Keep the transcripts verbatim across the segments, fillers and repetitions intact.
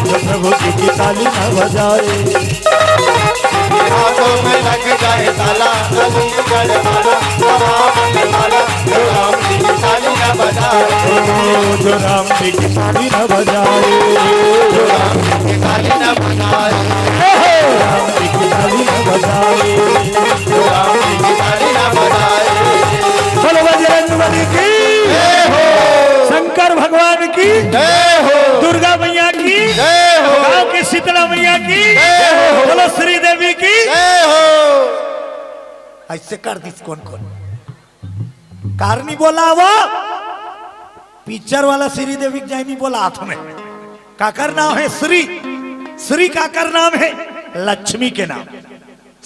जो प्रभु जी की ताली न बजाए। हाथों में लग जाए ताला, अलीगढ़ वाला, सलाम वाला, जो राम जी की ताली न बजाए। ओ, जो राम जी की ताली न बजाए। जो राम जी की ताली न बजाए। हे, हे, राम जी की ताली न बजाए। जो राम जी की ताली न बजाए। बोलो बजरंग बली की। जय हो। शंकर भगवान की। जय हो। दुर्गा मैया की। जय हो। गांव की शीतला मैया की। जय हो। बोलो श्री देवी की। जय हो। ऐसे कर दिस कौन कौन। कारनी बोला वो पिक्चर वाला श्री देवी के जाय नी बोला हाथ में। काकर नाम है श्री। श्री काकर नाम है? लक्ष्मी के नाम।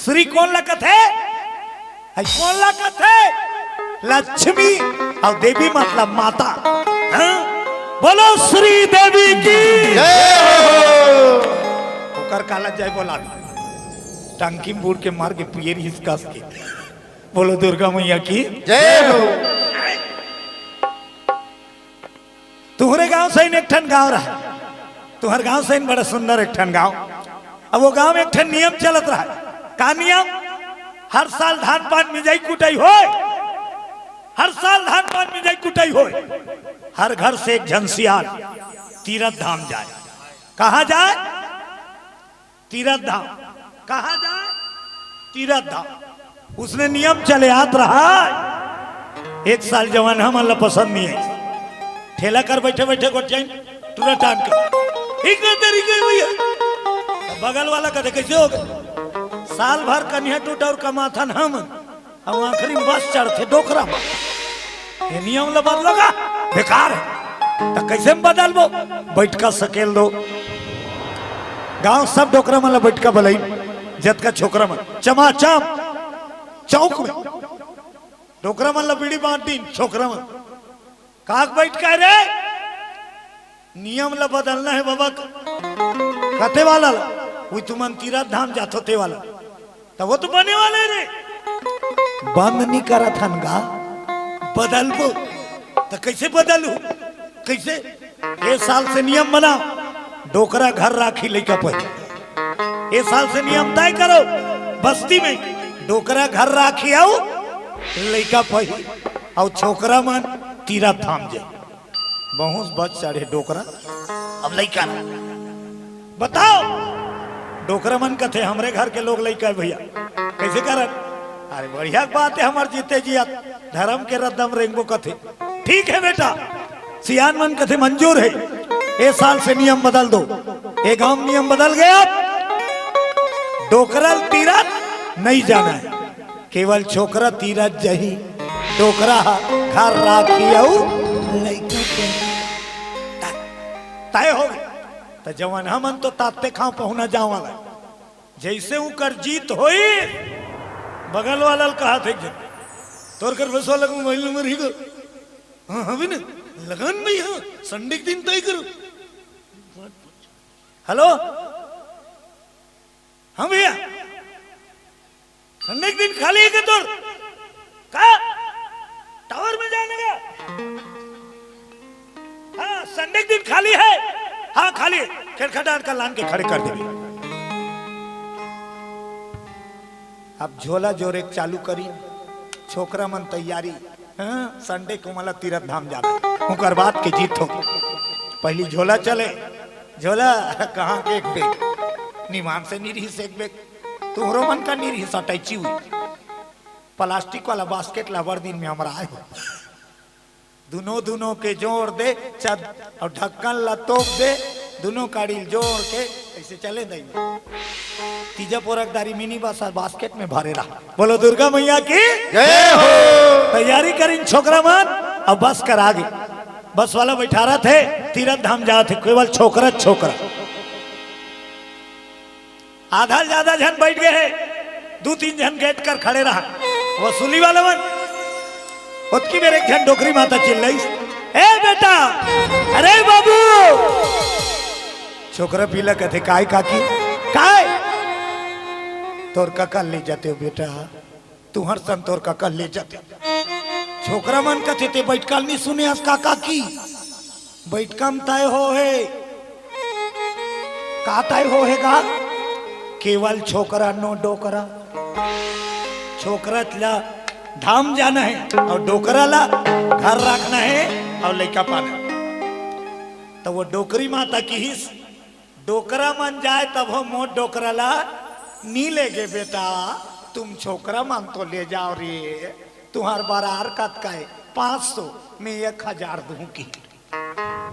श्री कोन ला कथे? है कोन ला कथे? लक्ष्मी। अउ देवी मतलब माता। हाँ? बोलो श्री देवी की। जय हो। ओकर काला जय बोला। टंकी में बूड़ के मर के पिए रहिस कस के। बोलो दुर्गा मैया की। जय हो। तुहरे गांव सही एक ठन गांव रहा, तुहर गांव सही बड़ा सुंदर एक ठन गांव। अब वो गांव में एक ठन नियम चलत रहा। का नियम? हर साल धान पान मिंजाई कुटाई होय, हर साल धान पान मिंजाई कुटाई होय, हर घर से एक झन सियान तीरथ धाम जाय। कहाँ जाय? तीरथ धाम। कहाँ जाय? तीरथ धाम। उसने नियम चले आत रहा। एक साल जवान हमन ला पसंद नहीं है, ठेला कर बैठे बैठे गोठियाइन टूरा टान के। ठीक ना तरीके भैया। बगल वाला कथे, "कैसे हो गए?" साल भर कनिहा टूटा और कमाथन हम, अब आखिरी में बस चढ़थे डोकरा में। ये नियम ला बदलो का? बेकार है। त कैसे में बदलबो? बैठका सकेल दो। गांव सब डोकरा मन ला बैठका बलई, जतका छोकरा मन चमाचम चौक में डोकरा मन ला बीड़ी बांट दीन छोकरा मन। काक बैठका रे? नियम ला बदलना है बाबा। कते वाला ला? वो तुमन तीरथ धाम जाथो ते वाला। त वो तो बने वाले रे। बंद नहीं करत हन गा, बदलबो। त कैसे बदलू? कैसे? ए साल से नियम बना, डोकरा घर राखी लइका पही। ए साल से नियम तय करो, बस्ती में डोकरा घर राखी अउ लइका पही, अउ छोकरा मन तीरथ धाम जाय। बहुस बच चढ़े डोकरा, अब लइका ना। बताओ, डोकरा मन कथे, "हमरे घर के लोग लइका है भैया, कैसे करन?" अरे बढ़िया बात है, हमर जीते जिया धर्म के रद्दम रेंगबो कथे। ठीक है बेटा, सियान मन कथे, "मंजूर है, ए साल से नियम बदल दो।" ए गांव में नियम बदल गया, डोकरा तीरथ नहीं जाना है। केवल छोकरा तीरथ जही, डोकरा ह घर राखी अउ लइका के। तय हो गया। त जवन हमन तो ताते खांव पहुना जावं वाला। जैसे उकर जीत होई, बगल वाला ल कहा थे, "तोर कर बसवा लग मोबाइल नंबर ही को।" "हाँ, हाँ भी ना, लगन में ही हाँ, संडे के दिन तय करो।" हेलो, हाँ भैया, संडे के दिन खाली है क्या तोर? का? टावर में जाने का? हाँ, संडे के दिन खाली है। हाँ, खाली है। खेड़खा डांड का लान के खड़े कर देबे। अब झोला जोरे के चालू करी, छोकरा मन तैयारी। हाँ, संडे के मला तीरथ धाम जाना, ओकर बाद के जीत हो। पहली झोला चले, झोला कहाँ के एक बेग, निमान से नहीं रही से एक बेग, तुहरो मन का नहीं रही सटैची हुई। प्लास्टिक वाला बास्केट ला बड़ दिन में हमरा आए हो। दुनो, दुनो के जोड़ दे, चद-, अउ ढक्कन ला तोप दे, दुनो काड़ी ल जोड़ के ऐसे चले दई। तीजा पोरक दारी मिनी बस अउ बास्केट में भरे रहा। बोलो दुर्गा मैया की जय हो। तैयारी करिन छोकरा मन, अब बस कर आगे। बस वाला बैठा रहा थे, तीरथ धाम जात थे, केवल छोकरा, छोकरा। आधा ले ज्यादा झन बैठ गए हे, दू तीन झन गेट कर खड़े रहा। वसूली वाला मन, ओतकी बेर एक झन डोकरी माता चिल्लाइस, "ए बेटा, अरे बाबू!" छोकरा पीला कथे, "काय काकी, काय?" "तोर कका ले जाते हो बेटा, तुहर सन तोर कका ले जाते।" छोकरा मन कथे, "ते बैठका ल नहीं सुने हस का काकी? बैठका म तय हो हे।" का तय हो हे गा? केवल छोकरा, नो डोकरा। छोकरा ला धाम जाना हे अउ डोकरा ला घर रखना हे अउ लइका पाना। त वो डोकरी माता किहिस, "डोकरा मन जाय तभो मोर डोकरा ला नी लेगे बेटा, तुम छोकरा मन तो ले जाव रे।" "तुंहर बरार कतका हे?" "पाँच सौ।" "मैं एक हजार दूहूं" किहिस।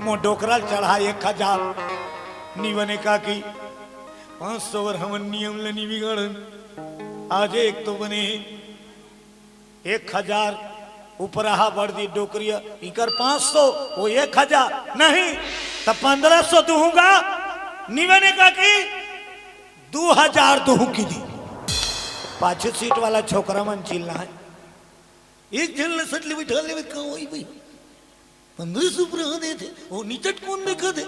मोर डोकरा ल चढ़ा एक हजार। नी बने काकी, पाँच सौ बर हमन नियम ल नी बिगाड़न। आज एक तो बने हे, एक हजार ऊपर आहा बढ़ दी डोकरिया, इकर पाँच सौ, वो एक हजार, नहीं, त पन्द्रह सौ दूहूं गा। नी बने काकी, दू हजार दूहूं किहिस। पाछू सीट वाला छोकरा मन चिल्लाय, "एक झन ल सट ले बिठा लेबे, का होही भाई?" पन्द्रह सौ पुरहा देथे, वो निचट कोन देखथे?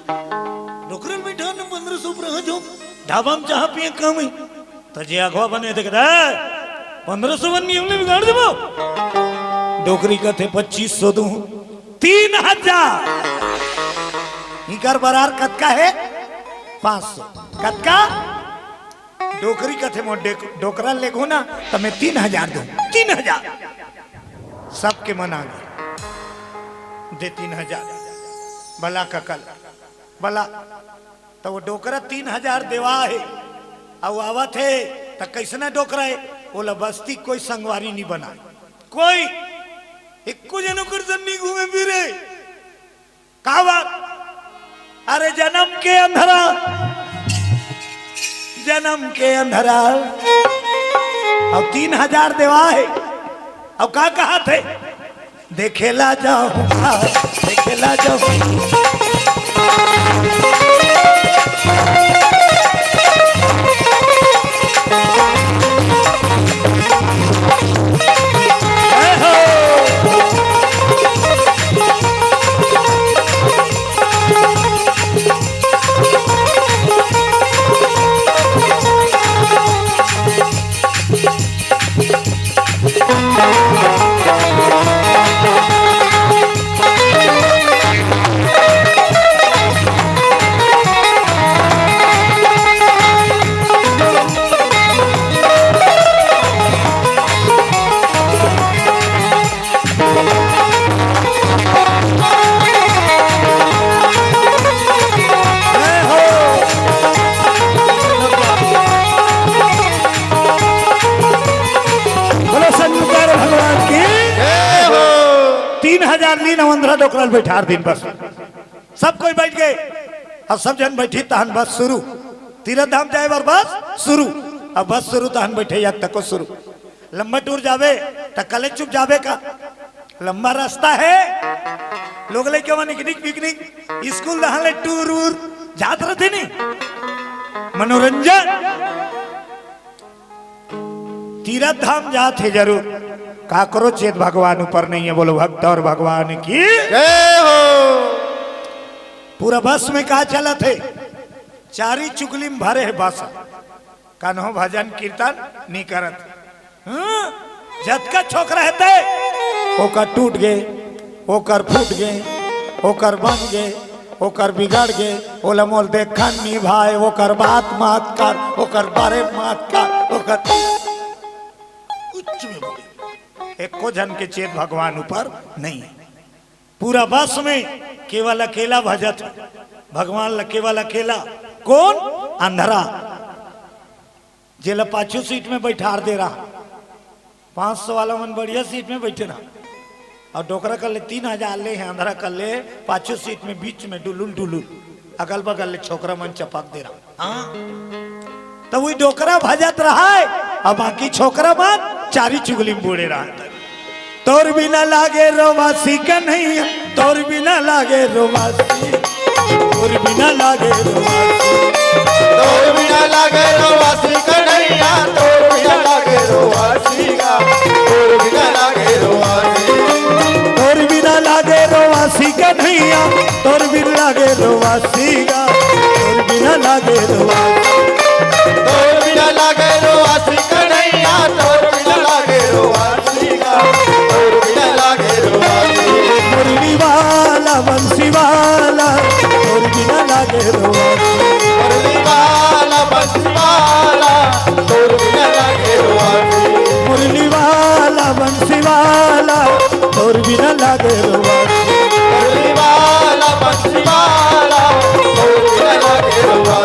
डोकरा ल बिठान म पन्द्रह सौ पुरहा जो, ढाबा म चाहा पिए काम हे। त जे अगवा बने देखथे, "पन्द्रह सौ बर नियम ल बिगाड़ देबो।" डोकरी कथे, "पच्चीस सौ दूहूं।" तीन हजार। इकर बरार कतका हे? पाँच सौ। कतका? डोकरी कथे, "मोर डेक-, डोकरा लेगहू ना, त मैं तीन हजार दूहूं।" तीन हजार। सबके मन आगे, "दे तीन हजार।" बला कका ल, बला। त वो डोकरा तीन हजार देवा हे, अउ आवत हे, त कइसना डोकरा हे? ओला बस्ती कोई संगवारी नी बनाय, कोई एको जन ओकर संग नी घूमे फिरे। का बात? अरे जनम के अंधरा, जनम के अंधरा। अउ तीन हजार देवा हे। अउ का कहत हे? "देखेला जाहूं, देखेला जाहूं।" बोलो शंकर भगवान की। जय हो। तीन हजार लीन अउ अंधरा डोकरा ल बैठार दिन बस। सब कोई बैठ गे। अब सब झन बैठी तहन बस शुरू। तीरथ धाम जाय बर बस शुरू। अब बस शुरू तहन बैठे या तको शुरू। लंबा टूर जाबे त कले चुप जाबे का? लंबा रास्ता हे। लोग लइका मन पिकनिक, पिकनिक, स्कूल डहर ले टूर उर जात रथे नी। मनोरंजन। तीरथ धाम जात हे जरूर, काकरो चेत भगवान ऊपर नहीं हे। बोलो भक्त अउ भगवान की। जय हो। पूरा बस में का चलत हे? चारी चुगली में भरे हे बस। कन्हो भजन कीर्तन नी करत। हम्म? जतका छोकरा हे ते, ओकर टूट गे, ओकर फूट गे, ओकर बन गे, ओकर बिगड़ गे, ओला मोल देखन नी भाय, ओकर बात मत कर, ओकर बारे मत कर, ओकर कुछ भी बोले। एको झन के चेत भगवान ऊपर नहीं हे। पूरा बस में केवल अकेला भजत हे भगवान ल, केवल अकेला। कोन? अंधरा। जेला पाछू सीट में बैठार दे रहा, पाँच सौ वाला मन बढ़िया सीट में बैठे रहा, अउ डोकरा कर ले तीन हजार ले हे, अंधरा कर ले पाछू सीट में, बीच में डुलुल डुलुल, अगल बगल ले छोकरा मन चपक दे रहा। हाँ, त वही डोकरा भजत रहा हे, अउ बाकी छोकरा मन चारी चुगली में बूड़े रहा हे। तोर बिना लागे रोवासी कन्हैया, तोर बिना लागे रोवासी, तोर बिना लागे रोवासी। तोर बिना लागे रोवासी कन्हैया, तोर बिना लागे रोवासी गा, तोर बिना लागे रोवासी। तोर बिना लागे रोवासी कन्हैया, तोर बिना लागे रोवासी गा, तोर बिना लागे रोवासी। तोर बिना लागे रोवासी कन्हैया, तोर बिना लागे रोवासी। मुरली वाला बंसी वाला, तोर बिना लागे रोवासी। मुरली तोर बिना लागे रोवा। मुरली वाला बंसी वाला, तोर बिना लागे रोवा।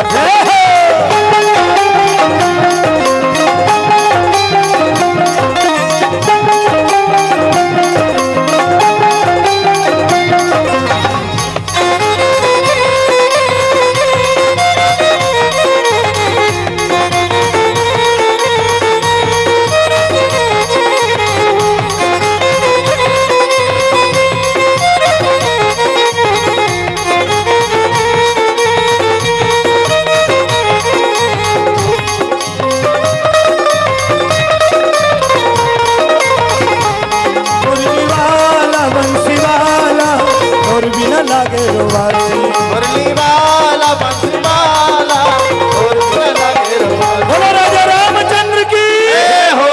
मुरली वाला, बंसी वाला, तोर बिना लागे रोवासी। मुरली वाला, बंसी वाला, तोर बिना लागे रोवासी। बोलो राजा रामचंद्र की। जय हो।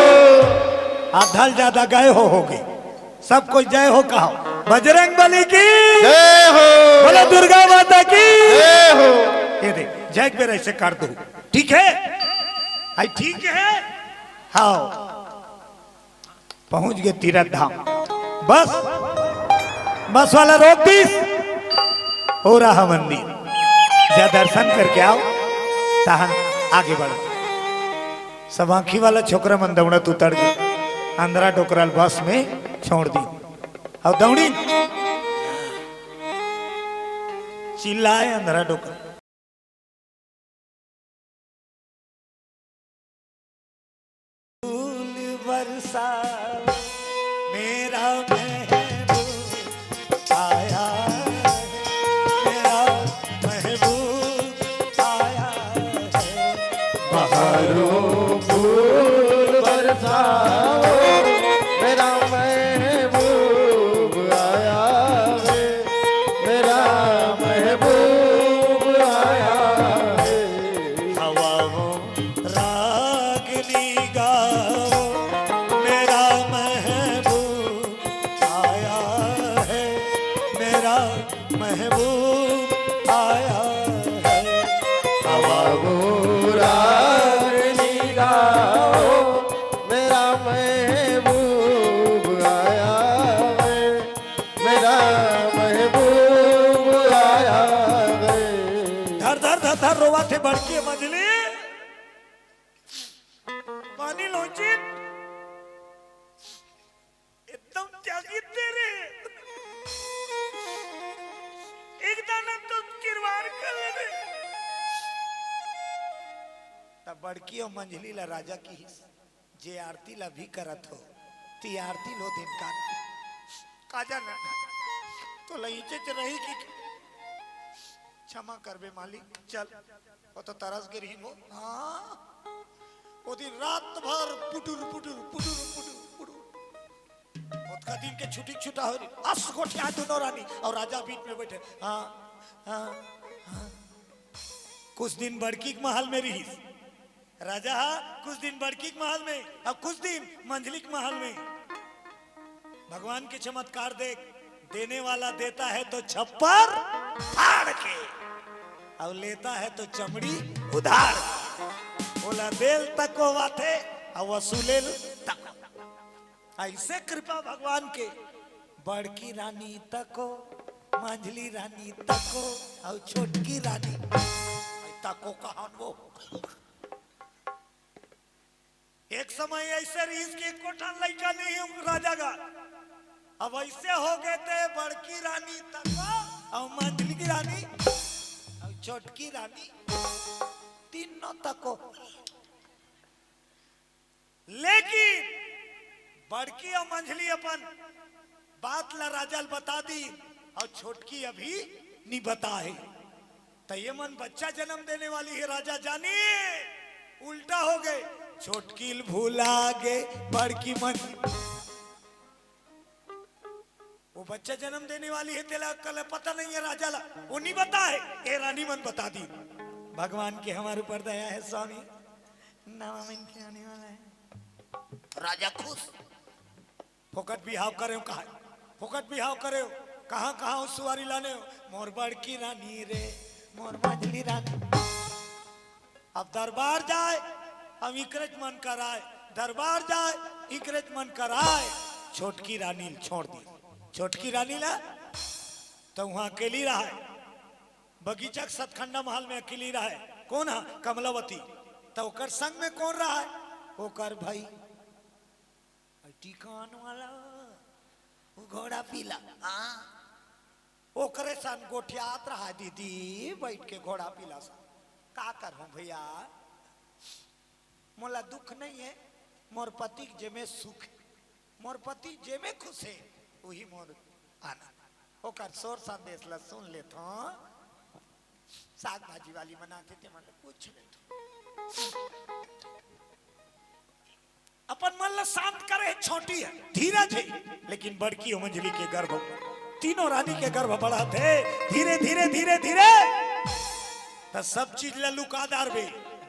आधा ले ज्यादा गए हो, होगे। सब कोई जय हो कहो। बजरंग बली की। जय हो। बोलो दुर्गा माता की। जय हो। ये दे, जय एक बेर ऐसे कर दो। ठीक है? आई ठीक है? हाँ। पहुंच गए तीरथ धाम। बस, बस वाला रोक दीस, हो रहा मंदिर। जा दर्शन करके आओ, तहन आगे बढ़ो। सब आँखी वाला छोकरा मन दौड़त उतर गए, अंधरा डोकरा ल बस में छोड़ दी। अब दौड़ी चिल्लाए अंधरा डोकरा। फूल बरसा, मेरा महबूब आया है, मेरा महबूब आया है। बहारों फूल बरसाओ, मेरा महबूब आया है, मेरा महबूब आया है। हवाओं रागनी गाओ, मेरा महबूब आया है, मेरा महबूब आया है। हवाओं रागनी गाओ, मेरा महबूब आया है, मेरा महबूब आया है। धर धर धर धर रोवा थे बड़की मंझली। पानी लोचिन एकदम त्यागी तेरे। एक दाना तो किरवार कर ले रे। तब बड़की अउ मंझली ला राजा किहिस, जे आरती ला भी करत हो, ती आरती लो दिन का। का जाना, तो लईचे च रही कि क्षमा करबे मालिक, चल। वो तो तरस गे रही वो। हाँ। वो दिन रात भर पुटुर, पुटुर, पुटुर, पुटुर, पुटुर। ओतका दिन के छुट्टी छुट्टा हो रही। अस गोठिया दुनो रानी अउ राजा बीच में बैठे। हाँ, हाँ, हाँ। कुछ दिन बड़की के महल में रहिस। राजा हा कुछ दिन बड़की के महल में, अब कुछ दिन मंझली के महल में। भगवान के चमत्कार देख, देने वाला देता है तो छप्पर फाड़ के, और लेता है तो चमड़ी उधार। ओला देल तको वाथे, और वसूलेल तको। ऐसे कृपा भगवान के। बड़की रानी तको, मंझली रानी तको, और छोटकी रानी तको कहन वो। एक समय ऐसे रहिस कि एको ठन लइका नहीं हो राजा का। अब ऐसे हो गए थे बड़की रानी तको, और मंझली की रानी, और छोटकी रानी, तीनों तको। लेकिन बड़की और मंझली अपन बात ला राजा ल बता दी, और छोटकी अभी नहीं बताए। त ये मन बच्चा जन्म देने वाली है राजा जानी, उल्टा हो गए। छोटकी ल भुला गे बड़की मन। वो बच्चा जन्म देने वाली है, तेला कल पता नहीं है राजा ला, वो नहीं बता है। ए रानी मन बता दी। भगवान के हमारे ऊपर दया है स्वामी, नवा मन के आने वाला है। राजा खुश। फोकट बिहाव करे हो कहा, फोकट बिहाव करे हो, कहाँ कहाँ हो सुवारी लाने हो। मोर बड़की रानी रे, मोर मंझली रानी। अब दरबार जाए, हम इकरेच मन कराए, दरबार जाए, इकरेच मन कराए। छोटकी रानी ल छोड़ दी। छोटकी रानी ला तो वहां अकेली रहा है, बगीचा के सतखंडा महल में अकेली रहा है। कौन है? कमलावती। तो ओकर संग में कौन रहा है? ओकर भाई टीकान वाला, वो घोड़ा पीला। हाँ, ओकरे सन गोठियात रहा दीदी, बैठ के घोड़ा पीला सन। का करहूं भैया, मोला दुख नहीं है, मोर पति के जेमे सुख है, मोर पति जेमे खुश है, वही मोर आनंद। ओकर शोर संदेश ला सुन लेथों। साग भाजी वाली बनाथे ते मन ला पूछ लेथों। अपन मन ला शांत करे, छोटी है, धीरज है, लेकिन बड़की ओ मंझली के गर्भ, तीनों रानी के गर्भ बढ़त हे। धीरे धीरे धीरे धीरे त सब चीज ला लुका डारबे,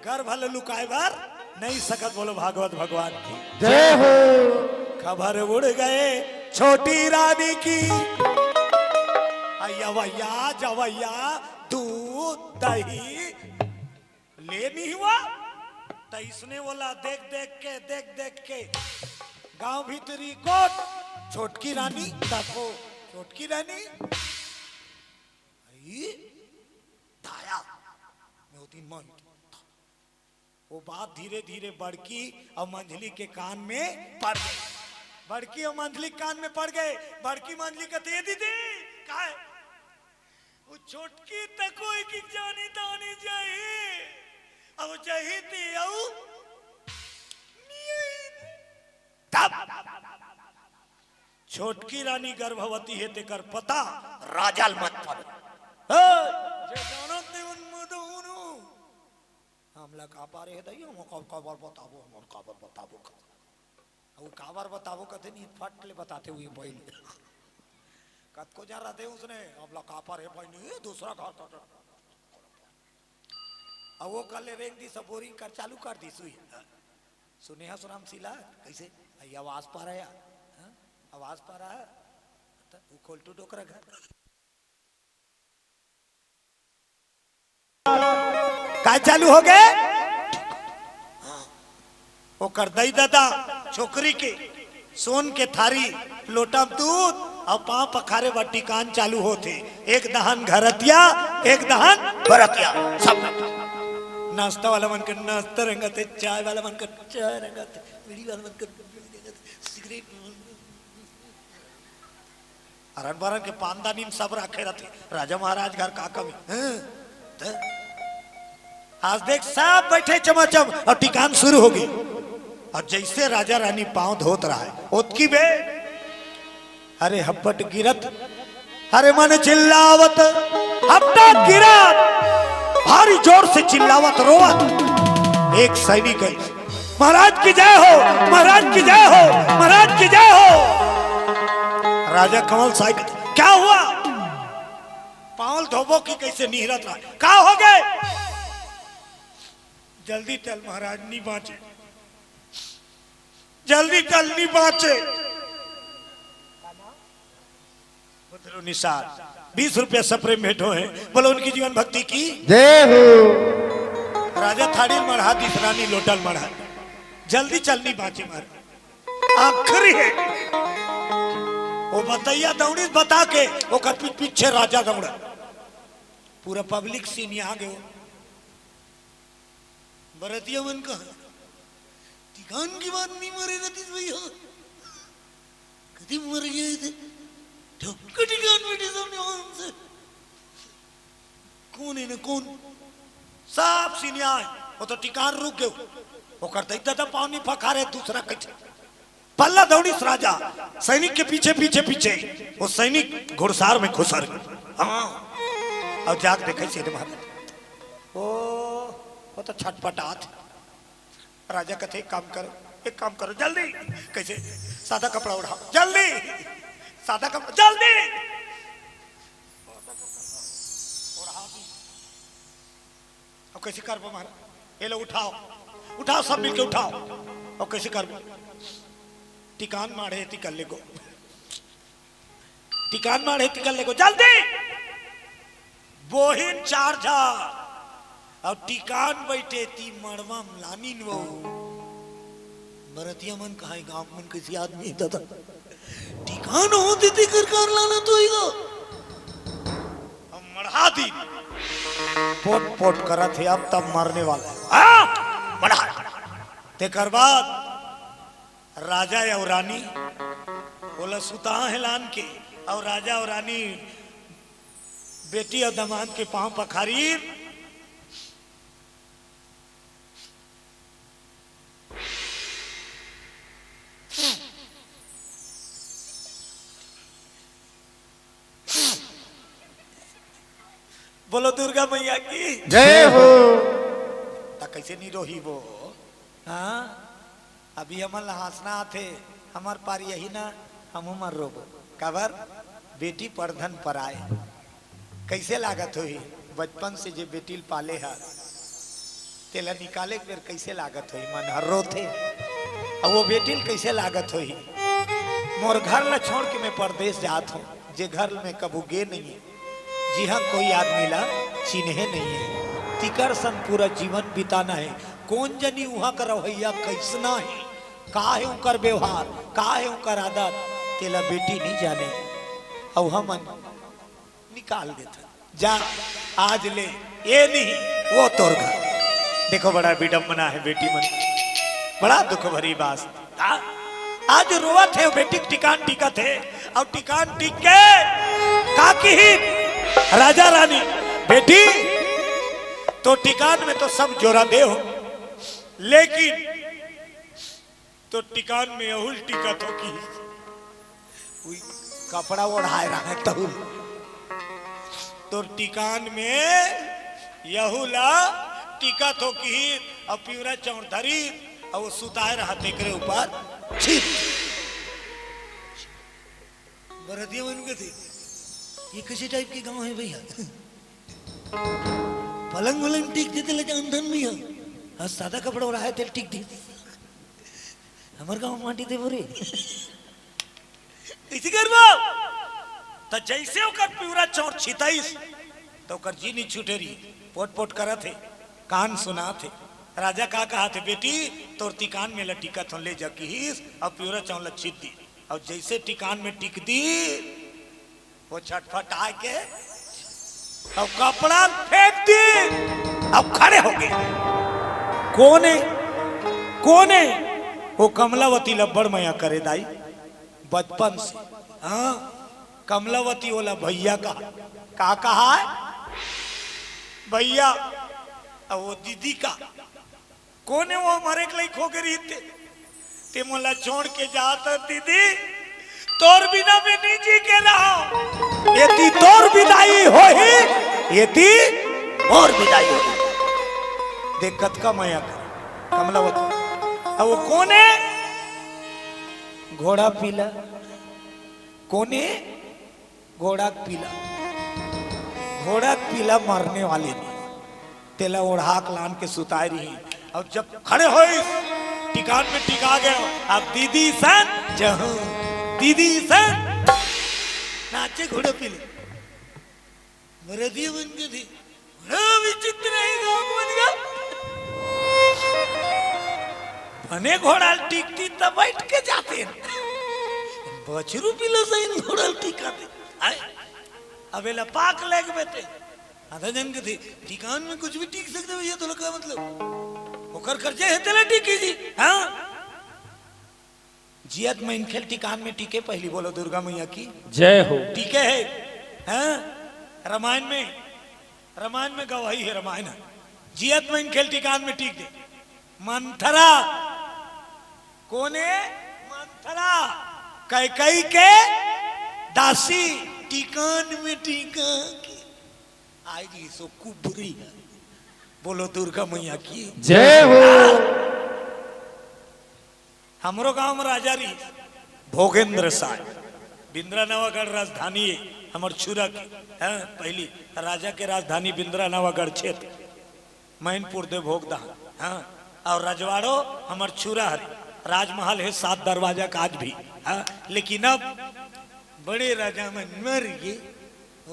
गर्भ ला लुकाए बर नहीं सकत। बोलो भागवत भगवान की। जय हो। खबर उड़ गए छोटी रानी की, अयवैया जवैया दूध दही ले नहीं हुआ। त इसने बोला, देख देख के, देख देख के गांव भीतरी गोठ, छोटकी रानी तको, छोटकी रानी आई धाया। मैं वो दिन मांगी। वो बात धीरे धीरे बड़की और मंझली के कान में पड़ गई। बड़की और मंझली के कान में पड़ गए। बड़की मंझली कहते, "ए दीदी, का है?" वो छोटकी तको एक जानी तानी जाही, अब जाही ती आऊ नहीं आई। तब छोटकी रानी गर्भवती है, तेकर पता राजा ल मत पड़े। हे, जे जानत नहीं उन मत उनु। हमला का पारे है दई, हम कब काबर बताबो, हम काबर बताबो। अब काबर बताबो कथे नहीं, फट ले बताथे हुए बैल। कतको जन रहते उसने, अब ला का पारे है भाई नहीं, दूसरा घर का। अब वो कल ले रेंग दी, सब बोरिंग कर चालू कर दी सुई। सुने हा सुनाम सीला, कैसे? आई आवाज पा रहा है, हाँ? आवाज पा रहा है? तो वो खोल टू डोकरा घर। काय चालू हो गए? ओकर दई ददा छोकरी के सोन के थारी, लोटा म दूध अउ पांव पखारे बर टिकान चालू होथे। एक दहन घरतिया, एक दहन बरतिया। सब नाश्ता वाला मन के नाश्ता रेंगत हे, चाय वाला मन के चाय रेंगत हे, बीड़ी वाला मन के बीड़ी रेंगत हे, सिगरेट अरन बरन के पानदानी म सब राखे रथे। राजा महाराज घर का कमी? हैं? त आज देख, सब बैठे चमाचम अउ टिकान शुरू होगे। अउ जइसे राजा रानी पांव धोत रहय, ओतकी बे, अरे हपट गिरत, अरे मन चिल्लावत, हपटा गिरत, भारी जोर से चिल्लावत, रोवत एक सैनिक हे। महाराज की जय हो, महाराज की जय हो, महाराज की जय हो। राजा कंवल साय कहथे, क्या हुआ? पांव ल धोबो कि कइसे निहरत रहा? का होगे? जल्दी चल महाराज, नी बांचे, जल्दी चल, नी बांचे। बोलो निषाद, बीस रुपया सप्रे म भेंटो हे, बोलो उनकी जीवन भक्ति की। जय हो। राजा थारी मढ़ा दिस, रानी लोटा ल मढ़ा, जल्दी चल, नी बांचे मार। आखिरी हे। वो बतैया दौड़िस, बता के ओकर पी-, पीछे राजा दौड़ा। पूरा पब्लिक सीनिया आगे हो। बरतिया मन कहा, टिकान के बाद नहीं मरे रतिस भैया, कदी मर गए थे, ठोक के टिकान बैठे सामने आराम से। कौन हे ना कौन? सब सीनिया हे। वो तो टिकान रुक गयो। ओकर दई ददा पांव नी पखारे, दूसरा कइसे? पल्ला दौड़िस राजा, सैनिक के पीछे, पीछे, पीछे। वो सैनिक घुड़सार में खुसर गए। हाँ। अउ जाके देखे सीधे महाराज। ओ, वो तो छटपटात हे। राजा कथे, "एक काम करो, एक काम करो, जल्दी।" कइसे? "सादा कपड़ा ओढ़ाओ, जल्दी। सादा कपड़ा, जल्दी।" ओढ़ा दी। अब कइसे करबो महाराज? ये लो उठाओ, उठाओ, सब मिलके उठाओ। अब कइसे करबो? टिकान माढ़े ती कर ले गो। टिकान माढ़े ती कर ले गो, जल्दी। बोहिन चार झा, अब टिकान बैठे ती मड़वा म लानिन वो। बरतिया मन कहा, गांव मन कइसे आदमी दादा? ठिकाना होते तेकर कार लाना तो ही गो। हम मढ़ा दी। पोट पोट करत हे, अब तब मरने वाला है। हाँ, मढ़ा। तेकर बाद राजा अउ रानी ओला सुता हे लान के, अउ राजा अउ रानी बेटी अउ दमांद के पांव पखारी। बोलो दुर्गा मैया की। जय हो। त कैसे नहीं रोही वो? हाँ, अभी हमन ला हाँसना आथे, हमर पार यही ना, हमहू मर रोबो। काबर? बेटी परधन पराए। कैसे लागत होही बचपन से जे बेटी ल पाले हर, तेला निकाले के बेर कैसे लागत होही? मन हर रोथे। अउ वो बेटी ल कैसे लागत होही? मोर घर ल छोड़ के मैं परदेस जात हूँ, जे घर में कभू गे नहीं है, जिहाँ कोई आदमी ला चिन्हे नहीं है। तिकर संग पूरा जीवन बिताना है। कोन जनी उहाँ का रवैया कैसना है, का है उकर व्यवहार, का है उकर आदत, तेला बेटी नहीं जाने। अउ हमन निकाल देथन। जा, आज ले, ये नहीं, वो तोर घर। देखो, बड़ा विडंबना है बेटी मन, बड़ा दुख भरी बात। आ-, आज रोवत हे बेटी के टिकान टिकत हे, अउ टिकान टिक के का किही राजा रानी, "बेटी, तोर टिकान में तो सब जोरा दे हो, लेकिन तोर टिकान में यहू ल टिकत हो कि उई कपड़ा ओढ़ाए रहा तहू ल। तोर टिकान में यहू ला टिकत हो कि अउ पिंवरा चौंर धरी अउ वो सुताए रहा तेकरे ऊपर छित।" बरतिया मन के थे, ये कैसे टाइप के गांव है भैया? पलंग वलंग टिक देते ले जान धन भैया। हाँ, सादा कपड़ा ओढ़ाए थे, टिक दी। हमर गांव माटी दे बोरे। इसी कर वो। त जैसे ओकर पिंवरा चौंर छिताइस, त ओकर जी नहीं छूटे रही, पोट पोट करत हे, कान सुनात हे। राजा का कहा थे, "बेटी, तोर टिकान में ल टिकत हो, ले जा," किहिस, अउ पिंवरा चौंर ल छित दी। अउ जैसे टिकान में टिक दी, वो छटपटाए के अउ कपड़ा फेंक दी, अउ खड़े हो गे। कोने, कोने? वो कमलावती ल बड़ मया करे दाई, बचपन से। हाँ, कमलावती ओला भैया कहा, का कहा है? भैया, अउ वो दीदी का। कोने वो मरे के लइक हो गे रहिथे? ते मोला छोड़ के जात हस दीदी, तोर बिना मैं नहीं जी के रहा। एती तोर बिदाई होही, एती मोर बिदाई होही। देख कतका मया कर कमलावती। अब वो कोने? घोड़ा पीला। कोने? घोड़ा के पीला, घोड़ा के पीला मरने वाले नहीं, तेला ओढ़ा के लान के सुताए रही। अउ जब खड़े होइस, टिकान में टिका गए, अब दीदी सन जहूं, दीदी सन नाचे घोड़ा पीला। बरतिया मन के थे, बड़ा विचित्र है गांव मन का। बने घोड़ा ल टिकती त बैठ के जाते। बछरू पिला सही घोड़ा ल टिकाते। आय, अब एला पाक लेग बेते। आधा जन के थे, टिकान में कुछ भी टिक सकते भैया, तोला का मतलब? ओकर कर्जा है, तेला टिकी जी। हाँ? जियत मनखे ल टिकान में टिके, पहली बोलो दुर्गा मैया की। जय हो। टिके है, हैं? रामायण में, रामायण में गवाही है, रामायण है। जियत मनखे ल टिकान में टिक दे। मंथरा, कोने? मंथरा, कैकई के दासी, टिकान में टिका के आई जी सो कुबरी है। बोलो दुर्गा मैया की। जय हो। हमरो गांव में राजा रही भोगेंद्र साय, बिंद्रा नवागढ़ राजधानी है, हमर छुरा के, हाँ, पहली राजा के राजधानी बिंद्रा नवागढ़ क्षेत्र, मैनपुर देवभोग दहा, हाँ, अउ रजवाड़ो हमर छुरा हरे, राजमहल है सात दरवाजा का आज भी, हाँ, लेकिन अब बड़े राजा मन मर गे,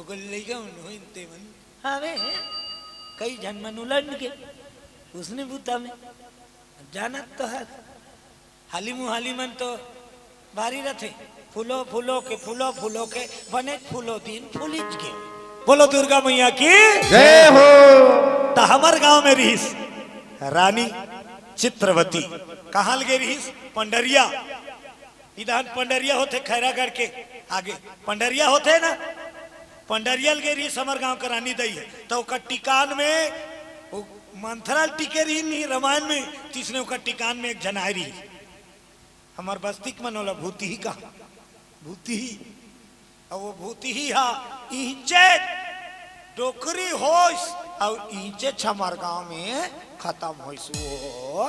ओकर लइका मन होइन ते मन हवे, कई झन मन उलंड के उसने बूता में। अब जानत तो हस, हाली मुहाली मन तो भारी रथे, फूलो फूलो के, फूलो फूलो के, बने फूलो दिन फूलिच गे। बोलो दुर्गा मैया की। जय हो। त हमर गांव में रिहिस रानी चित्रवती। कहाँ लगे रिहिस? पंडरिया। इधर पंडरिया होथे खैरागढ़ के आगे, पंडरिया होथे ना, पंडरिया लगे रिहिस हमर गांव के रानी दई है। त ओकर टिकान में, वो मंथरा टिके रही नहीं रामायण में, तिसने ओकर टिकान में एक झन आए रही। हमर बस्ती के मन ओला भूतिही कहा, भूतिही। अउ वो भूतिही हा इहिंचे डोकरी होइस, अउ इहिंचे हमर गांव में खतम होइस वो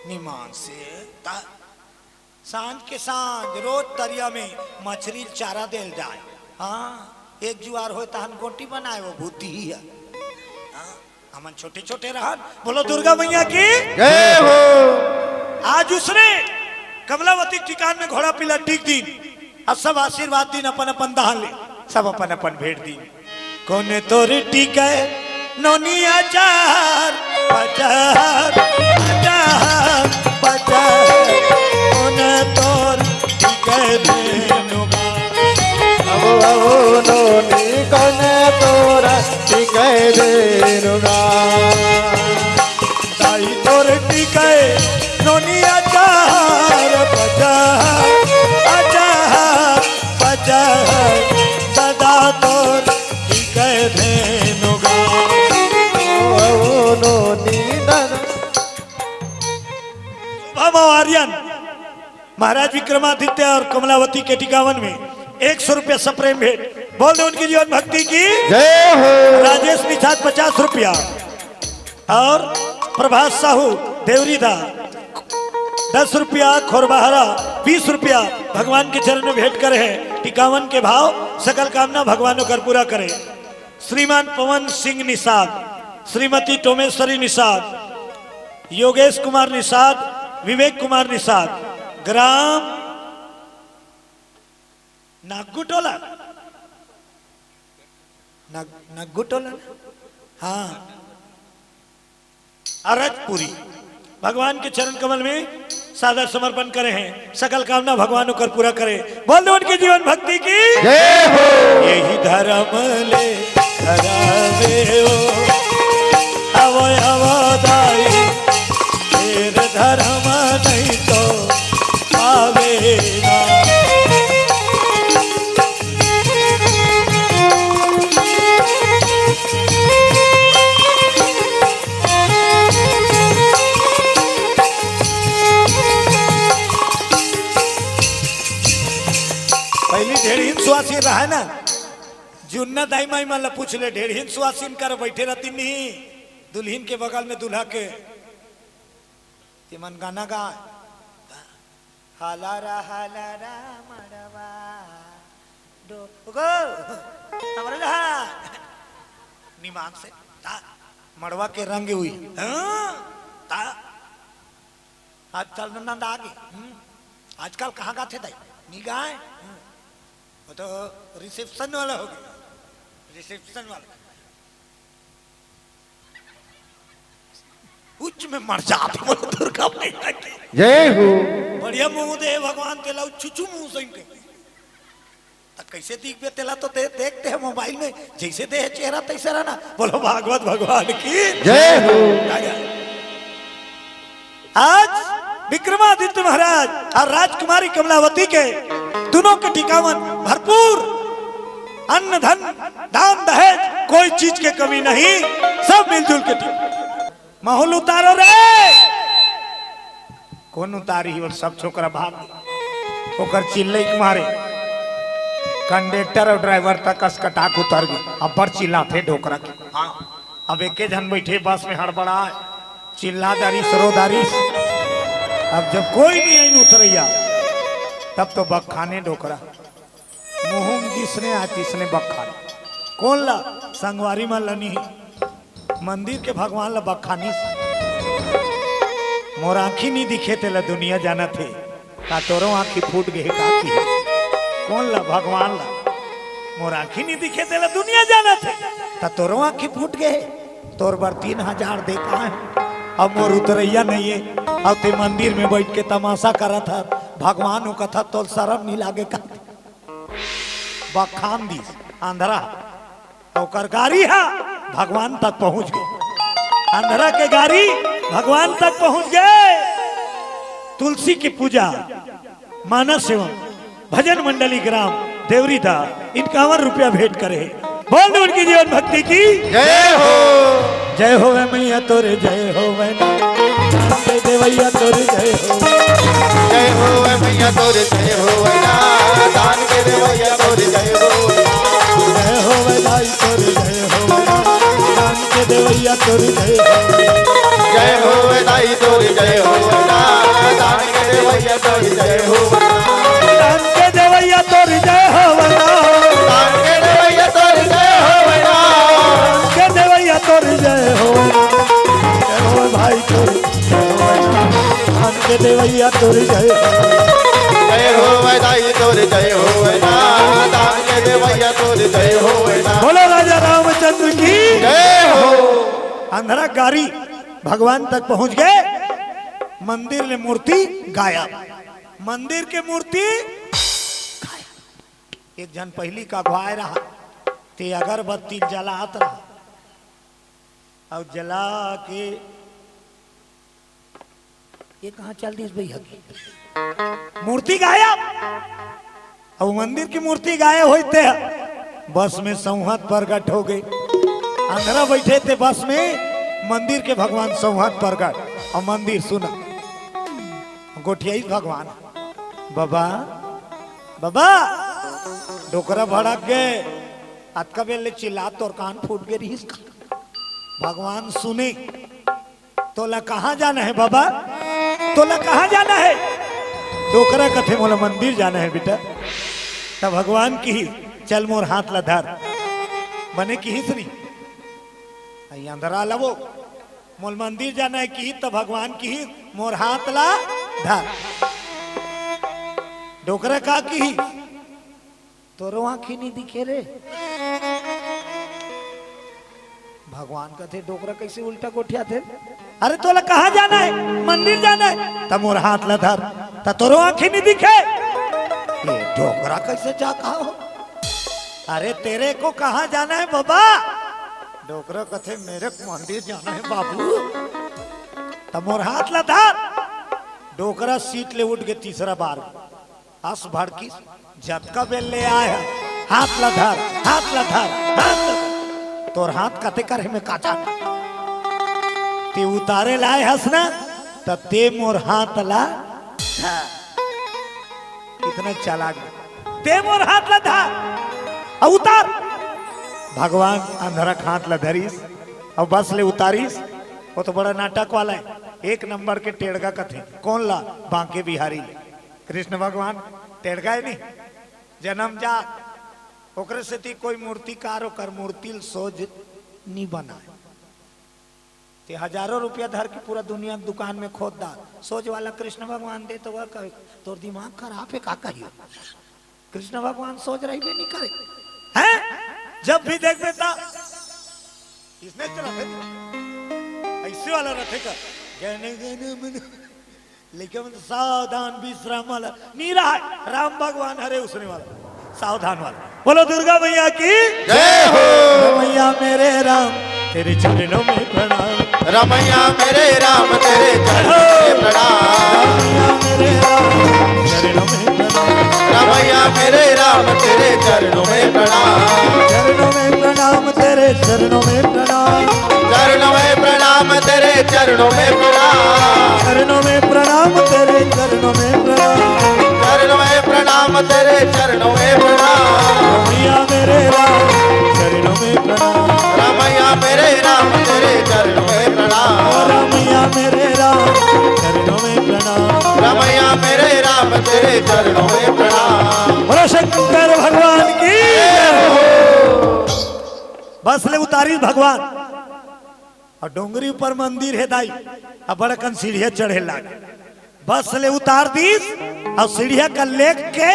निमान से। त सांझ के सांझ रोज तरिया में मछरी ल चारा देल जाए। हाँ, एक जुआर होए तहन गोटी बनाए वो भूतिही हा। हाँ, हमन छोटे छोटे रहन। बोलो दुर्गा मैया की। जय हो। आज उसने कमलावती टिकान में घोड़ा पीला टीक दीन, अउ सब आशीर्वाद दीन, अपन अपन दान ले, सब अपन अपन भेंट दीन। कोन तोर टिके नोनी अचार, पचार, अचार, पचार, कोन तोर टिके धेनु गा। अहो, अहो, नोनी कोन तोर टिके धेनु गा। दाई तोर टिके नोनी अचार, पचार, अचार, पचार, दादा तोर टिके धेनु गा। ओ, ओ, नोनी दादा। शुभम आर्यन, महाराज विक्रमादित्य और कमलावती के टिकावन में एक सौ रुपया सप्रेम भेंट। बोल दे उनकी जीवन भक्ति की। जय हो। राजेश निषाद पचास रुपया और प्रभात साहू देवरीदा दस रुपया, खोरबहरा बीस रुपया भगवान के चरण में भेंट करे हैं। टिकावन के भाव सकल कामना भगवान ओकर पूरा करे। श्रीमान पवन सिंह निषाद, श्रीमती टोमेश्वरी निषाद, योगेश कुमार निषाद, विवेक कुमार निषाद, ग्राम नागू टोला, नाग-, नागू टोला ना? हाँ, अरजपुरी। भगवान के चरण कमल में सादर समर्पण करे हैं, सकल कामना भगवान ओकर पूरा करे। बोल दो उनके जीवन भक्ति की। जय हो। यही धर्म ले धरावे हो, अवय अवदाई, फिर धर्म नहीं तो पावे ना। पहली ढेड़हीन सुवासिन रहे ना, जुन्ना दाई माई मन ला पूछ ले, ढेड़हीन सुवासिन कर बैठे रहती नहीं, दुल्हिन के बगल में दूल्हा के। ते मन गाना गा, हलारा हलारा मड़वा डो-, गो, हमरे जहाँ निमाग से ता, मड़वा के रंग हुई। हाँ, ता, आजकल नंद आ गए। हम्म, आजकल कहाँ गाथे दाई? नी गाए। हम्म, वो तो रिसेप्शन वाला हो गया, रिसेप्शन वाला। उच्च में मर जात, बोलो दुर्गा मैया की। जय हो। बढ़िया मुंह दे भगवान तेला, उच्चू मुंह सही के। त कैसे दिखबे तेला तो दे-, देखते हैं मोबाइल में, जैसे दे चेहरा तैसे रहना। बोलो भागवत भगवान की। जय हो। आज विक्रमादित्य महाराज और राजकुमारी कमलावती के दोनों के टिकावन भरपूर, अन्न धन दान दहेज कोई चीज के कमी नहीं, सब मिलजुल के टिक-, माहौल उतारो रे। कौन उतारी ही? और सब छोकरा भाग गे। ओकर चिल्लई के मारे कंडक्टर और ड्राइवर तक असकटाक उतर गे। अब्बड़ चिल्लाथे डोकरा के। हाँ, अब एके झन बैठे बस में हड़बड़ाए, चिल्ला दारिस, रो दारिस। अब जब कोई नहीं आइन उतरैया, तब तो बखाने डोकरा। मुहुम जिसने आ तिसने बखान। कौन ला? संगवारी मन ला नहीं। मंदिर के भगवान ला बखानिस। मोर आँखी नहीं दिखे तेला दुनिया जानत हे। का तोरो आँखी फूट गए का की? कौन ला? भगवान ला। मोर आँखी नहीं दिखे तेला दुनिया जानत हे। का तोरो आँखी फूट गए? तोर बर तीन हजार देखा है। अब मोर उतरैया नहीं है। अब ते मंदिर में बैठ के तमाशा करत हस। भगवान हो कथा तोल शरम नहीं लागे का? बखान दिस अंधरा, ओकर गारी हा भगवान तक पहुंच गे। अंधरा के गारी भगवान तक पहुंच गे। तुलसी की पूजा, मानस एवं भजन मंडली ग्राम देवरीदा इक्यावन रुपया भेंट करे। बोल दो उनकी जीवन भक्ति की। जय हो। जय होवे मैया तोरे जय होवे ना, दान के देवैया तोरे जय हो। जय होवे मैया तोरे जय होवे ना, दान के देवैया तोरे जय हो। जय होवे दाई तोरे जय होवे ना, दान के देवैया तोरे जय हो। जय होवे दाई तोरे जय होवे ना, दान के देवैया तोरे जय होवे ना। दान के देवैया तोरे जय होवे ना। दान के देवैया तोरे जय होवे ना। दान के देवैया तोरे जय होवे ना। जय हो भाई तोरे जय होवे ना। दान के देवैया तोरे जय होवे ना। जय होवे दाई तोरे जय होवे ना। दान के देवैया तोरे जय होवे ना। बोलो राजा रामचंद्र की। जय हो। अंधरा गारी भगवान तक पहुंच गे। मंदिर ले मूर्ति गायब। मंदिर के मूर्ति गायब। एक झन पहिली का अगुवाए रहा, ते अगरबत्ती जलात रहा, अउ जला के ये कहाँ चल दिस भैया की? मूर्ति गायब। अब मंदिर की मूर्ति गायब होई ते बस में संवत प्रगट हो गए। अंधरा बैठे थे बस में, मंदिर के भगवान संवत प्रगट। और मंदिर सुना, गोठियाई भगवान, बाबा, बाबा, डोकरा भड़क गए। अतका बेर ले चिल्ला तोर कान फूट गए रहीस का? भगवान सुने। तोला कहाँ जाना है बाबा? तोला कहाँ जाना है? डोकरा कथे, मोला मंदिर जाना है बेटा। तब भगवान किही, चल मोर हाथ ला धर। बने किहिस नी, अंधरा लबो, मोल मंदिर जाना है किही, तब भगवान किही, मोर हाथ ला धर। डोकरा का किही? तोरो आँखी नहीं दिखे रे। भगवान कथे, डोकरा कैसे उल्टा गोठियाथे? अरे तोला कहाँ जाना है? मंदिर जाना है, त मोर हाथ ला धर, त तोरो आँखी नहीं दिखे। ये डोकरा कैसे जा कहा हो? अरे तेरे को कहाँ जाना है बाबा? डोकरा कथे, मेरे को मंदिर जाना है बाबू। त मोर हाथ ला धर। डोकरा सीट ले उठ के तीसरा बार अस भड़किस, जतका बेर ले आए हस, हाथ ला धर, हाथ ला धर, हाथ ला धर। तोर हाथ कते करे में काचा। ते उतारे लाए हस ना, त ते मोर हाथ ला धर। इतना चालाक। ते मोर हाथ ला धर। अउ उतार। भगवान अंधरा के हाथ ला धरिस, अउ बस ले उतारिस। वो तो बड़ा नाटक वाला है, एक नंबर के टेड़गा कथे। कौन ला? बांके बिहारी ले। कृष्ण भगवान टेड़गा है नहीं, जन्म जा, ओकरे सेती कोई मूर्तिकार ओकर मूर्ति ल सोझ नी बनाए। ते हजारों रुपया धर के पूरा दुनिया के दुकान में खोद डार, सोझ वाला कृष्ण भगवान दे तो वह कहे, तोर दिमाग खराब है का कहियो? कृष्ण भगवान सोझ रहिबे नहीं करे। हैं? जब भी देखबे ता इसने चला थे, ऐसे वाला रथे का, गने गने मन लेकिन सावधान, विश्राम वाला नहीं रहा है। राम भगवान हरे उसने वाला, सावधान वाला। बोलो दुर्गा मैया की। जय हो। रमैया मेरे राम, तेरे चरणों में प्रणाम। रमैया मेरे राम, तेरे चरणों में प्रणाम। रमैया मेरे राम, चरणों में प्रणाम। रमैया मेरे राम, तेरे चरणों में प्रणाम। चरणों में प्रणाम, तेरे चरणों में प्रणाम। चरणों में प्रणाम, तेरे चरणों में प्रणाम। चरणों में प्रणाम, तेरे चरणों में प्रणाम। चरणों में प्रणाम, तेरे चरणों में प्रणाम। रमैया मेरे राम, चरणों में प्रणाम। रमैया मेरे राम, तेरे चरणों में प्रणाम। रमैया मेरे राम, चरणों में प्रणाम। रमैया मेरे राम, तेरे चरणों में प्रणाम। बोलो शंकर भगवान की। बस ले उतारी भगवान। अउ डोंगरी ऊपर मंदिर हे दाई, अउ बड़कन सीढ़िया चढ़े लाग। बस ले उतार दीस, अउ सीढ़िया का लेग के,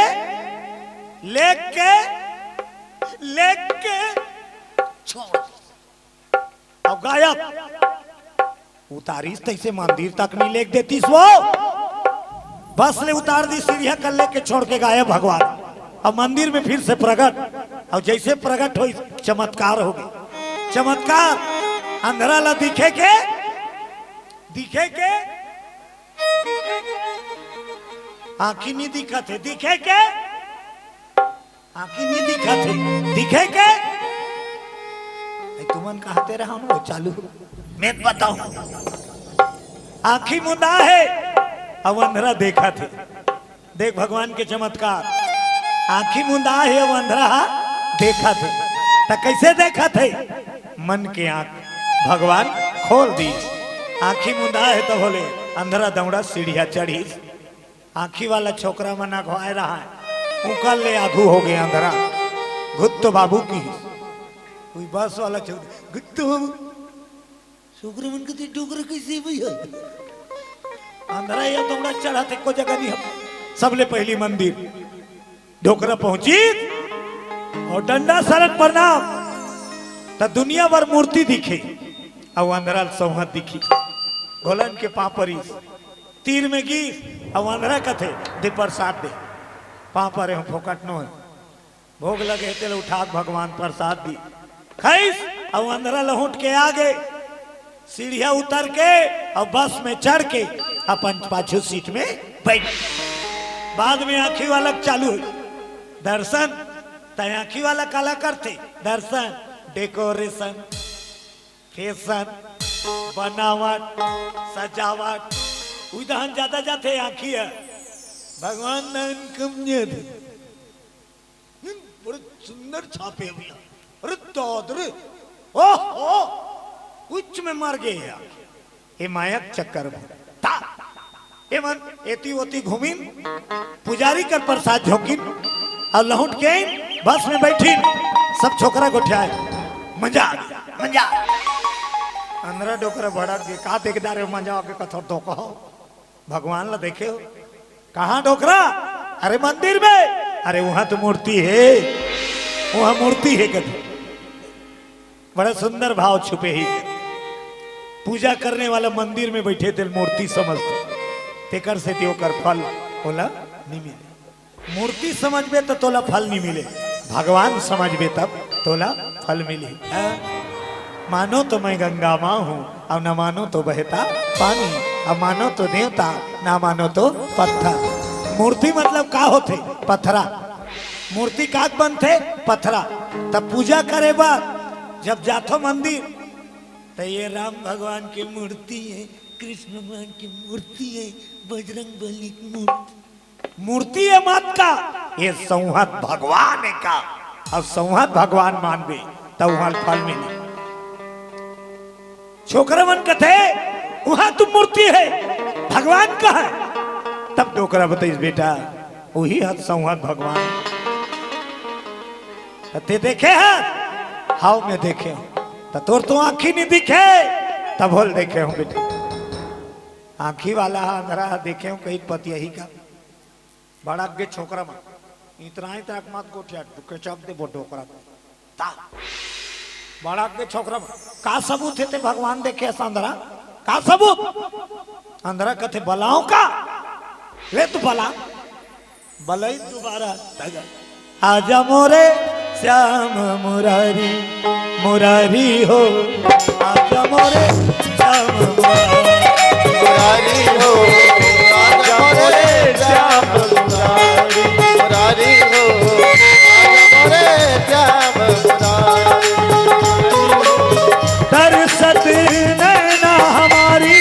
लेग के, लेग के छोड़ दीस। अउ गायब। उतारिस तैसे मंदिर तक नहीं लेग देतीस वो। बस ले उतार दी सीढ़िया, कल्ले के छोड़ के गायब भगवान। अब मंदिर में फिर से प्रगट, और जैसे प्रगट होई, चमत्कार हो गए। चमत्कार, अंधरा ला दिखे के, दिखे के आंखी नहीं दिखत हे, दिखे के आंखी नहीं दिखत हे, दिखे के। ए, तुमन कहते रहा ना, वो चालू। मैं बताऊं, आंखी मुंदा हे, अब अंधरा देखत हे। देख भगवान के चमत्कार, आंखी मुंदा हे, अब अंधरा देखत हे। त कैसे देखत हे? मन के आंख भगवान खोल दी। आंखी मुंदा हे त बोले, अंधरा दौड़ा सीढ़िया चढ़ी। आंखी वाला छोकरा मन अघवाए रहा है, उकर ले आघू हो गए अंधरा। गुत्तो बाबू की, कोई बस वाला छोकरा, गुत्तो बाबू, छोकरा मन के डोकरा कैसे भैया? अंधरा ये दौड़ा चढ़ा थे, को जगह नहीं हम। सबले पहली मंदिर डोकरा पहुंची और डंडा सरक प्रणाम। त दुनिया भर मूर्ति दिखे, अब अंधरा सौहत दिखी। घोलन के पापरी तीर में गी, अब अंधरा कथे, "दे प्रसाद दे।" पापा रे, हम फोकट नो है। भोग लगे तेल उठा के भगवान प्रसाद दी। खैस, अब अंधरा लहुट के आ गए। सीढ़िया उतर के और बस में चढ़ के अपन पाछू सीट में बैठ। बाद में आंखी वाला चालू हुई। दर्शन, तय आंखी वाला काला करते। दर्शन, डेकोरेशन, फैशन, बनावट, सजावट, उदहन ज्यादा जाते आंखी है। भगवान नान कम नहीं थे। हम्म, बड़े सुंदर छापे भैया। अरे दाद रे, ओहो, कुछ में मर गए यार। ये माया के चक्कर में ता, ये मन एती ओती घूमिन, पुजारी कर प्रसाद झोंकिन, और लहुट के बस में बैठिन, सब छोकरा गोठियाए, मजा आ गया, मजा। अंधरा डोकरा भड़क गए, का देखदा रे, मजा आके कथो तो कहो। भगवान ला देखे हो? कहाँ डोकरा? अरे मंदिर में। अरे वहां तो मूर्ति है, वहां मूर्ति है। कभी बड़ा सुंदर भाव छुपे ही। पूजा करने वाला मंदिर में बैठे तेल मूर्ति समझते, तेकर से ते ओकर फल ओला नहीं मिले। मूर्ति समझबे तो तोला फल नहीं मिले, भगवान समझबे तब तोला फल मिले। हाँ? मानो तो मैं गंगा माँ हूँ, अब ना मानो तो बहता पानी, अब मानो तो देवता, ना मानो तो पत्थर। मूर्ति मतलब का होथे? पथरा। मूर्ति का बनथे? पथरा। तब पूजा करे बर जब जाथो मंदिर, तो ये राम भगवान की मूर्ति है, कृष्ण भगवान की मूर्ति है, बजरंग बली की मूर्ति। मूर्ति ये मत का, ये संहत भगवान है का। अब संहत भगवान मानबे, तब वहां फल मिली। छोकरा मन कथे, "वहां तो मूर्ति है, भगवान कहाँ है?" तब डोकरा बताइस, "बेटा, वही है संहत भगवान।" त ते देखे है? हाव, मैं देखे हूँ। त तोर तो आँखी नहीं दिखे, तब होल देखे हूँ बेटा। आँखी वाला हा, अंधरा हा, देखे हूँ कहीं पतियही का। बड़ा के छोकरा मन इतरा इतरा के मत गोठिया, डुके चक दे वो डोकरा। ता। बड़ा के छोकरा मन, का सबूत है ते भगवान देखे अस अंधरा? का सबूत? अंधरा कथे, "बलाओ का?" ले तो बला। बलई दोबारा। आजा मोरे श्याम मुरारी, मुरारी हो। आजा मोरे श्याम मुरारी। मुरारी हो, आजा मोरे श्याम मुरारी। मुरारी हो, आजा मोरे श्याम मुरारी। तरसत नैना हमारी,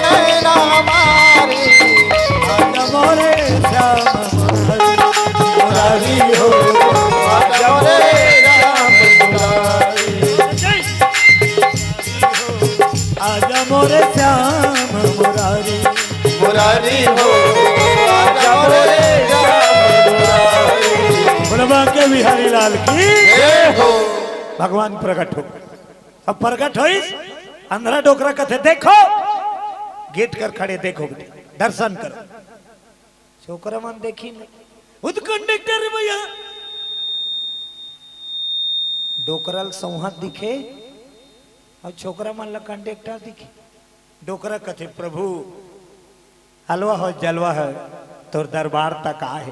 नैना हमारी। आजा मोरे श्याम मुरारी। मुरारी हो, आजा मोरे श्याम मुरारी। आजा मोरे श्याम मुरारी। मुरारी हो, आजा मोरे श्याम मुरारी। बोल बांके बिहारी लाल की। जय हो। भगवान प्रकट हो। अब प्रकट होइस, अंधरा डोकरा कथे, "देखो, गेट कर खड़े, देखो बेटे, दर्शन करो।" छोकरा मन देखी नहीं, खुद कंडक्टर रे भैया। डोकरा ल संहत दिखे और छोकरा मन ला कंडक्टर दिखे। डोकरा कथे, "प्रभु, हलवा हो जलवा है, तोर दरबार तक आए।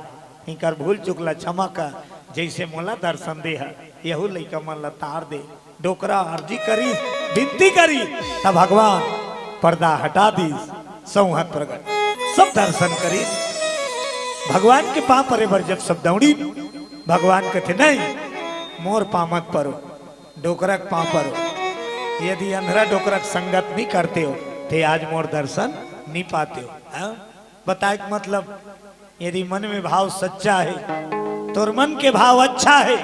इनकर भूल चुक ला क्षमा कर, जैसे मोला दर्शन दे है, यहू लइका मन ला तार दे। डोकरा अर्जी करी, विनती करी, तब भगवान पर्दा हटा दी, सौहत प्रगट, सब दर्शन करी। भगवान के पाँव परे बर जब सब दौड़ी, भगवान कथे, "नहीं, मोर पाँव मत परो, डोकरा के पाँव परो। यदि अंधरा डोकरा के संगत नहीं करते हो, ते आज मोर दर्शन नहीं पाते हो।" हाँ? बताए के मतलब, यदि मन में भाव सच्चा है, तोर मन के भाव अच्छा है,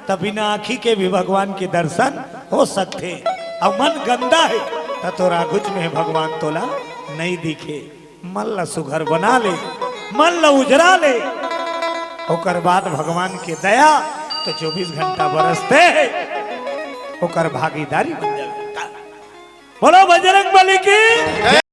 त बिना आँखी के भी भगवान के दर्शन हो सकथे। अउ मन गंदा है, त तोर आगुच में भगवान तोला नहीं दिखे। मन ला सुघर बना ले, मन ला उजरा ले, ओकर बाद भगवान के दया तो चौबीस घंटा बरसथे, ओकर भागीदारी बन जावे। बोलो बजरंग बली की।